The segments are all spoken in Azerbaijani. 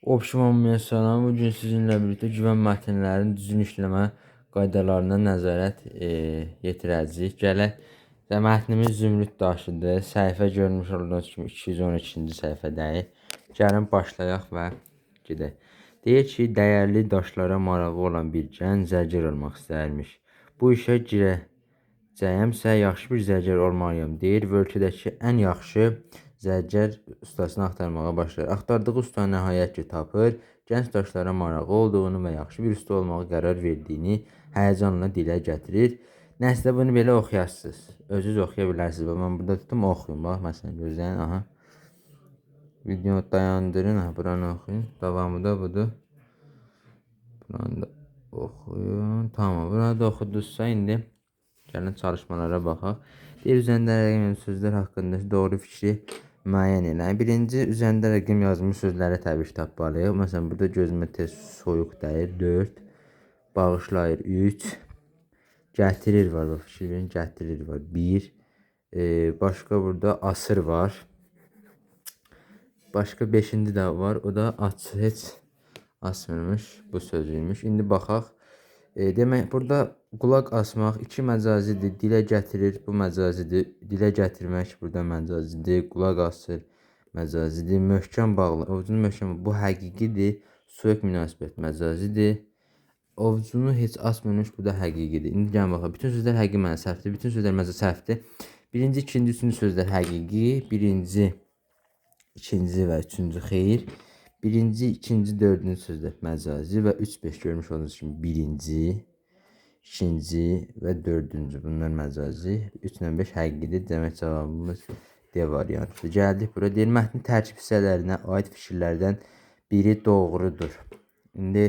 Opşum salam. Bugün sizinlə birlikdə güvən mətnlərinin düzgün işləmə qaydalarına nəzarət yetirəcəyik. Gələk, mətnimiz zümrüd daşıdır. Səhifə görmüş olduğunuz kimi 212-ci səhifədəyik. Gəlin başlayaq və gedək. Deyir ki, dəyərli daşlara marağı olan bir gənc zərgər olmaq istərmiş. Bu işə girəcəyəmsə yaxşı bir zərgər olmalıyam, deyir və ölkədəki ən yaxşı zərgər ustasını axtarmağa başlayır. Axtardığı ustanı nəhayət ki tapır. Gənc daşlara marağı olduğunu və yaxşı bir usta olmağa qərar verdiyini həyəcanla dilə gətirir. Nəsə bunu belə oxuyasınız. Özünüz oxuya bilərsiniz. Bax, mən burada tutum oxuyun. Bax, məsələn gözləyin. Aha. Videonu dayandırın. Aha, buranı oxuyun. Davamı da budur. Buranı da oxuyun. Tamam, buranı da oxudunuzsa indi gəlin çalışmalara baxaq. Deyir, üzərində rəqəm sözlər haqqında doğru fikri müəyyən eləyin. Birinci, üzərində rəqəm yazılmış sözləri təbii ki tapmalıyıq. Məsələn, burada gözümə tez soyuq dəyir. 4, bağışlayır 3, gətirir var. Bax, fikir verin, gətirir var. 1, başqa burada asır var. Başqa 5-ci də var. O da aç, heç asmırmış bu sözüymüş. İndi baxaq. Demək, burada qulaq asmaq iki məcazidir. Dilə gətirir, bu məcazidir. Dilə gətirmək burada məcazidir. Qulaq asır, məcazidir. Möhkəm bağlı, ovcunu möhkəm, bu həqiqidir. Soyuq münasibət məcazidir. Ovcunu heç asmırmış, bu da həqiqidir. İndi gəlin baxaq. Bütün sözlər həqiqi məna səhvdir. Bütün sözlər məcazi səhvdir. Birinci, ikinci, üçüncü sözlər həqiqi. Birinci, ikinci və üçüncü xeyir. Birinci, ikinci, dördüncü sözlər məcazi və 3, 5 görmüş olduğunuz kimi birinci, ikinci və dördüncü bunlar məcazi. 3 ilə 5 həqiqidir. Demək cavabımız D variantıdır. Gəldik bura. Deyir, mətnin tərkib hissələrinə aid fikirlərdən biri doğrudur. İndi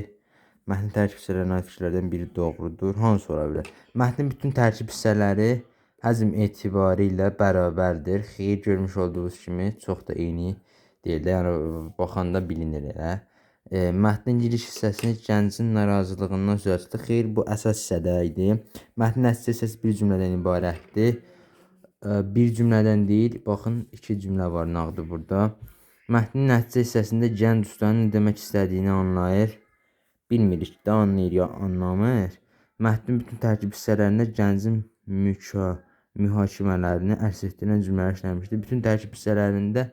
mətnin tərkib hissələrinə aid fikirlərdən biri doğrudur. Hansı ola bilər? Mətnin bütün tərkib hissələri həzm etibarı ilə bərabərdir. Xeyir, görmüş olduğunuz kimi çox da eyni deyil də, yəni baxanda bilinir elə. Mətnin giriş hissəsini gəncin narazılığından söz açdı. Xeyir, bu əsas hissədə idi. Mətnin nəticə hissəsi bir cümlədən ibarətdir. Bir cümlədən deyil, baxın, iki cümlə var nağdı burada. Mətnin nəticə hissəsində gənc ustanın nə demək istədiyini anlayır. Bilmirik də anlayır ya anlamır. Mətnin bütün tərkib hissələrində gəncin mühakimələrini əks etdirən cümlələr işlənmişdir. Bütün tərkib hissələrində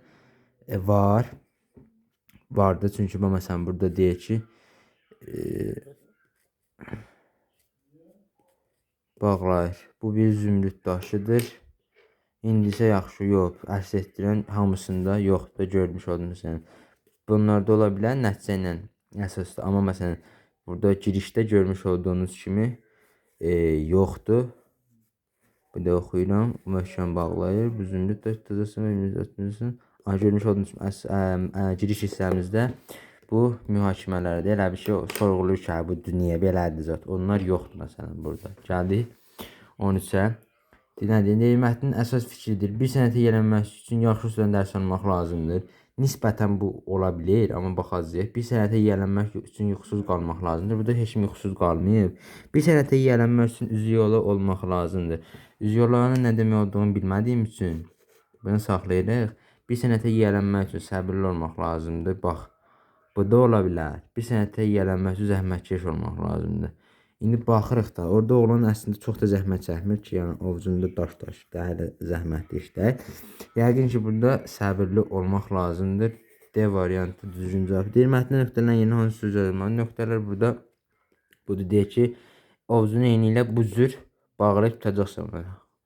var. Vardı. Çünki bu məsələn burada deyir ki, bağlayır. Bu bir zümrüd daşıdır. İndi isə yaxşı, yox. Əks etdirən hamısında yoxdur. Görmüş oldunuz. Yəni bunlarda ola bilər nəticə ilə əsasdır. Amma məsələn burada girişdə görmüş olduğunuz kimi yoxdur. Bu da oxuyuram. Möhkəm bağlayır. Bu zümrüd daşı tutacaqsın. Görmüş olduğunuz kimi giriş hissəmizdə bu mühakimələrdə elə bir şey sorğulur ki, bu dünya belədir zat. Onlar yoxdur məsələn burada. Gəldik 13-ə. Deyir, mətnin əsas fikridir. Bir sənətə yiyələnmək üçün yaxşı ustadan dərs almaq lazımdır. Nisbətən bu ola bilər, amma baxacağıq. Bir sənətə yiyələnmək üçün yuxusuz qalmaq lazımdır. Burada heç kim yuxusuz qalmayıb. Bir sənətə yiyələnmək üçün üzü yolu olmaq lazımdır. Üzü yollarının nə demək olduğunu bilmədiyim üçün bunu saxlayırıq. Bir sənətə yiyələnmək üçün səbirli olmaq lazımdır. Bax, bu da ola bilər. Bir sənətə yiyələnmək üçün zəhmətkeş olmaq lazımdır. İndi baxırıq da, orada oğlan əslində çox da zəhmət çəkmir ki, yəni ovcunda daş daşır da, hələ zəhmətli işlər. Yəqin ki, burada səbirli olmaq lazımdır. D variantı düzgün cavab. Deyir, mətndə nöqtələrin yerinə hansı söz yazılmalı? Nöqtələr burada budur. Deyir ki, ovcunu eyni ilə bu cür bağlayıb tutacaqsan.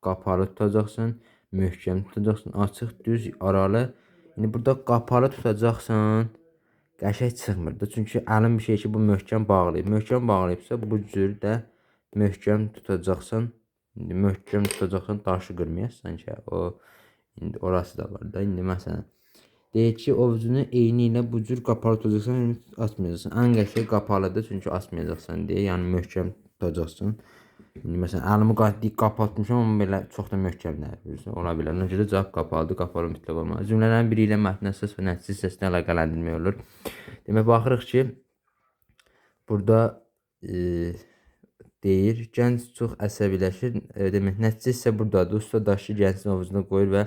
Qapalı tutacaqsan, möhkəm tutacaqsan, açıq, düz, aralı. İndi burada qapalı tutacaqsan, qəşəng çıxmır da. Çünki əlim bir şey ki, bu möhkəm bağlayıb. Möhkəm bağlayıbsa, bu cür də möhkəm tutacaqsan. İndi möhkəm tutacaqsan, daşı qırmayasan ki, o indi orası da var da. İndi məsələn, deyir ki, ovcunu eyni ilə bu cür qapalı tutacaqsan, açmayacaqsan. Ən qəşəng qapalıdır, çünki açmayacaqsan deyə, yəni möhkəm tutacaqsan. İndi məsələn, əlimi qapatmışam, amma belə çox da möhkəm deyil. Ola bilər. Ona görə cavab qapalıdır, qapalı mütləq olmalı. Cümlələrin biri ilə mətnin əsas və nəticə hissəsini əlaqələndirmək olur. Demək, baxırıq ki, burada deyir, gənc çox əsəbiləşir. Demək, nəticə hissə buradadır. Usta daşı gəncin ovucuna qoyur və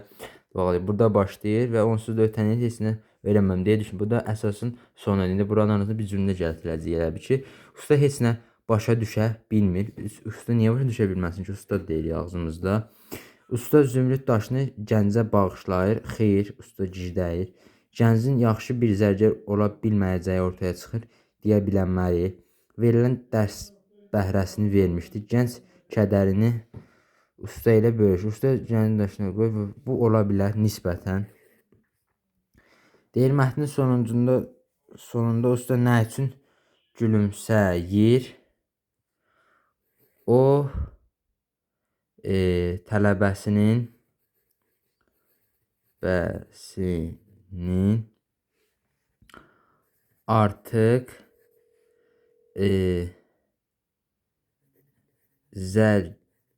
bağlayır. Burada başlayır və onsuz da ötən heç nə Öyrənməm deyə düşün. Bu da əsasın sonu. İndi buranın arasında bir cümlə gətirəcəyik elə bil ki, usta heç nə başa düşə bilmir. Usta niyə başa düşə bilməsin ki, usta deyirik ağzımızda. Usta zümrüd daşını gəncə bağışlayır. Xeyr, usta gizləyir. Gəncin yaxşı bir zərgər ola bilməyəcəyi ortaya çıxır deyə bilənməli. Verilən dərs bəhrəsini vermişdi. Gənc kədərini usta ilə bölüşür. Usta gəncin daşına qoyur. Bu ola bilər nisbətən. Deyir, mətnin sonunda usta nə üçün gülümsəyir? O tələbəsinin artıq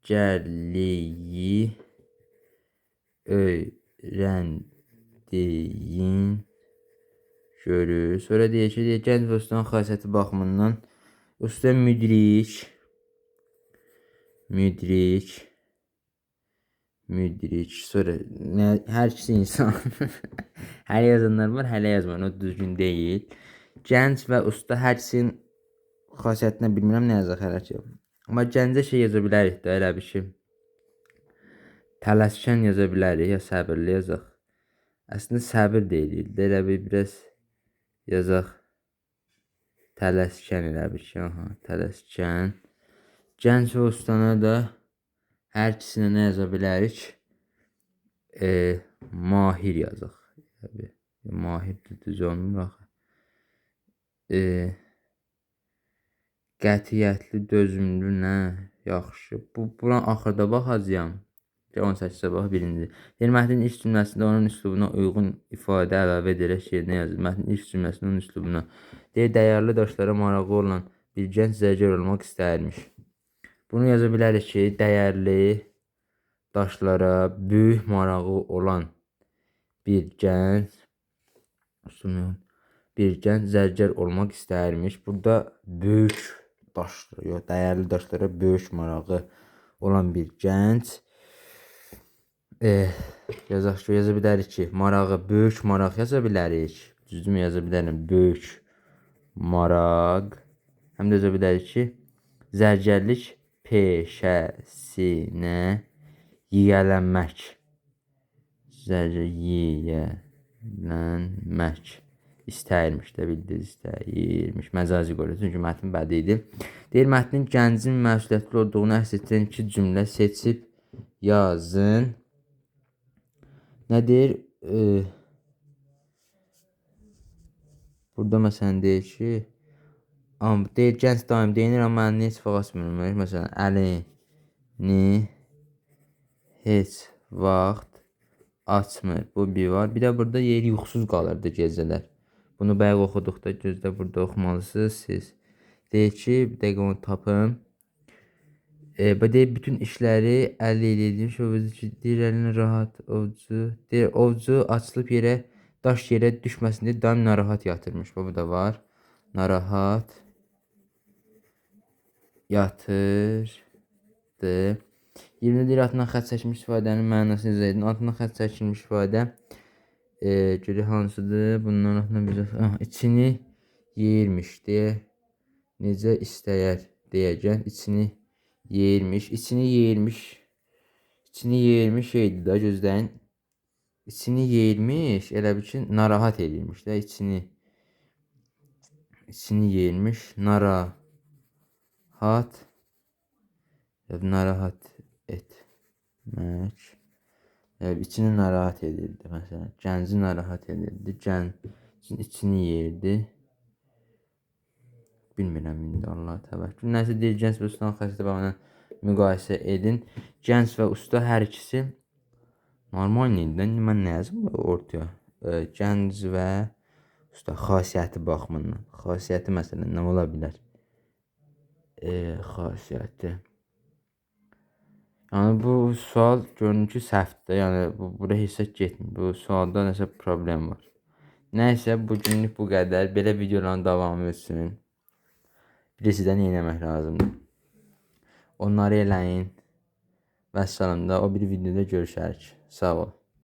zərgərliyi öyrəndiyin görür. Sonra deyir ki, deyir, gənc və ustanın xasiyyəti baxımından usta müdrik, sonra nə, hər ikisi insan. Hələ yazanlar var, hələ yazmır, o düzgün deyil. Gənc və usta hər ikisinin xasiyyətinə bilmirəm nə yazaq hələ ki. Amma gəncə şey yaza bilərik də, elə bir şey. Tələskən yaza bilərik, ya səbirli yazaq. Əslində səbir deyilir, elə bir biraz yazaq. Tələskən elə bir şey, aha, tələskən. Gənc və ustana da hər ikisinə nə yaza bilərik? Mahir yazaq. Mahir də düz olmur axı. Qətiyyətli, dözümlü, nə? Yaxşı. Buna axırda baxacağam. 18-ə bax, birinci. Deyir, mətnin ilk cümləsində onun üslubuna uyğun ifadə əlavə edərək yerinə yazır. Mətnin ilk cümləsində onun üslubuna. Deyir, dəyərli daşlara marağı olan bir gənc zərgər olmaq istəyirmiş. Bunu yaza bilərik ki, dəyərli daşlara böyük marağı olan bir gənc zərgər olmaq istəyirmiş. Burada böyük daşlara, yox, dəyərli daşlara böyük marağı olan bir gənc. Yazaq ki, yaza bilərik ki, marağı, böyük maraq yaza bilərik. Düzdürmü, yaza bilərəm, böyük maraq. Həm də yaza bilərik ki, zərgərlik peşəsinə yiyələnmək. Yiyələnmək istəyirmiş də, bildiniz, istəyirmiş. Məcazi qoyulur, çünki mətn bədii idi. Deyir, mətnin gəncin məsuliyyətli olduğunu əks etdirən iki cümlə seçib yazın. Nə deyir? Burada məsələn deyir ki, deyir, gənc daim deyinir, amma əlini heç vaxt açmır. Məsələn, əlini heç vaxt açmır. Bu bir var. Bir də burada yer yuxusuz qalırdı gecələr. Bunu bayaq oxuduqda gözdə burada oxumalısınız siz. Deyir ki, bir dəqiqə onu tapım. Deyir, bütün işləri əl eləyirmiş. Ovcu deyir, əlini rahat ovcu. Deyir, ovcu açılıb yerə, daş yerə düşməsin deyə daim narahat yatırmış. Bu da var. Narahat yatırdı. 20 deyir, altından xətt çəkilmiş ifadənin mənasını izah edin. Altından xətt çəkilmiş ifadə görək hansıdır? Bundan altından bizə içini yeyirmiş deyə necə istəyər deyəcək. İçini yeyirmiş. İçini yeyirmiş. İçini yeyirmiş şeydir da, gözləyin. İçini yeyirmiş, elə bil ki, narahat eləyirmiş də. İçini yeyirmiş, narahat, narahat etmək. İçini narahat edirdi, məsələn. Gənci narahat edirdi. Gəncin içini yeyirdi. Bilmirəm indi, Allah təvəkkül. Nəsə deyir, gənc və ustanın xasiyyəti baxımından müqayisə edin. Gənc və usta hər ikisi normal idi. Mən nə yazım ortaya? Gənc və usta xasiyyəti baxımından. Xasiyyəti məsələn nə ola bilər? Xasiyyəti. Yəni bu sual görünür ki, səhvdir. Yəni bura hissə getmir. Bu sualda nəsə problem var. Nəysə, bugünlük bu qədər. Belə videoların davamı üçün bilirsiniz də nə eləmək lazımdır. Onları eləyin. Vəssalam da, o bir videoda görüşərik. Sağ ol.